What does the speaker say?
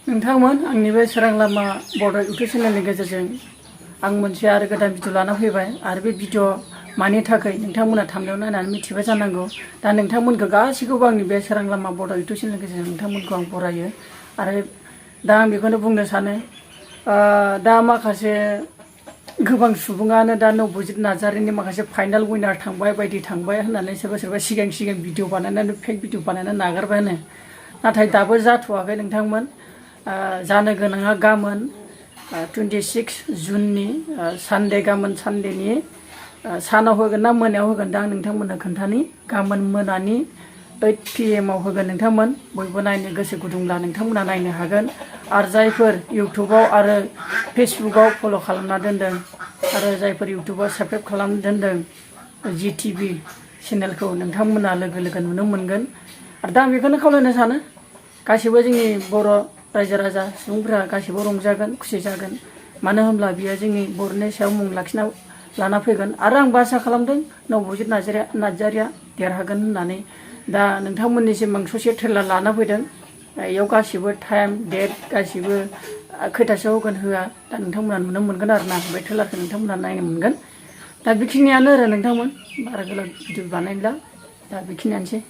नोंथांमोन आंनि बे सोरां लामा बड' इउटुब चेनेलनि गेजेरजों आं मोनसे आरो गोदान भिडिअ लाना फैबाय आरो बे भिडिअ मानि थाखाय नोंथांमोना थांनायाव नायनानै मिथिबाय जानांगौ दा नोंथांमोनखौ गासैखौबो आंनि बे सोरां लामा बड' इउटुब चेनेलनि गेजेरजों नोंथांमोनखौ आं बरायो आरो दा आं बेखौनो बुंनो सानो दा माखासे गोबां सुबुङानो दा नबजित नार्जारिनि माखासे फाइनाल उइनार थांबाय बायदि थांबाय होननानै सोरबा सिगां भिडिअ बानायनानै फेक भिडिअ बानायनानै नागारबायानो नाथाय दाबो जाथ'वाखै नोंथांमोन जानो गोनाङा गाबोन 26 जुननि सानडे गाबोन सानडेनि सानाव होगोन ना मोनायाव होगोन दा आं नोंथांमोननो खोन्थानि गाबोन मोनानि 8 PM आव होगोन नोंथांमोन बयबो नायनो गोसो गुदुंब्ला नोंथांमोना नायनो हागोन आरो जायफोर इउटुबाव आरो फेसबुकाव फल' खालामना दोनदों आरो जायफोर इउटुबाव साबस्क्राइब खालामना दोनदों GTV चेनेलखौ नोंथांमोना लोगो लोगो नुनो मोनगोन आरो दा आं बेखौनो खावलायनो सानो गासिबो जोंनि बर' रायजो राजा सुबुंफोरा गासिबो रंजागोन खुसि जागोन मानो होनब्ला बियो जोंनि बर'नि सायाव मुं लाखिना लाना फैगोन आरो आं आसा खालामदों नबजित नार्जारिया देरहागोन होननानै दा नोंथांमोननिसिम आं ससे ट्रेलार लाना फैदों बेयाव गासिबो टाइम डेट गासिबो खैथासोआव होगोन होआ दा नोंथांमोना नुनो मोनगोन आरो ना बे ट्रेलारखौ नोंथांमोना नायनो मोनगोन दा बेखिनियानो आरो नोंथांमोन बारा गोलाव भिडिअ बानायला दा बेखिनियानोसै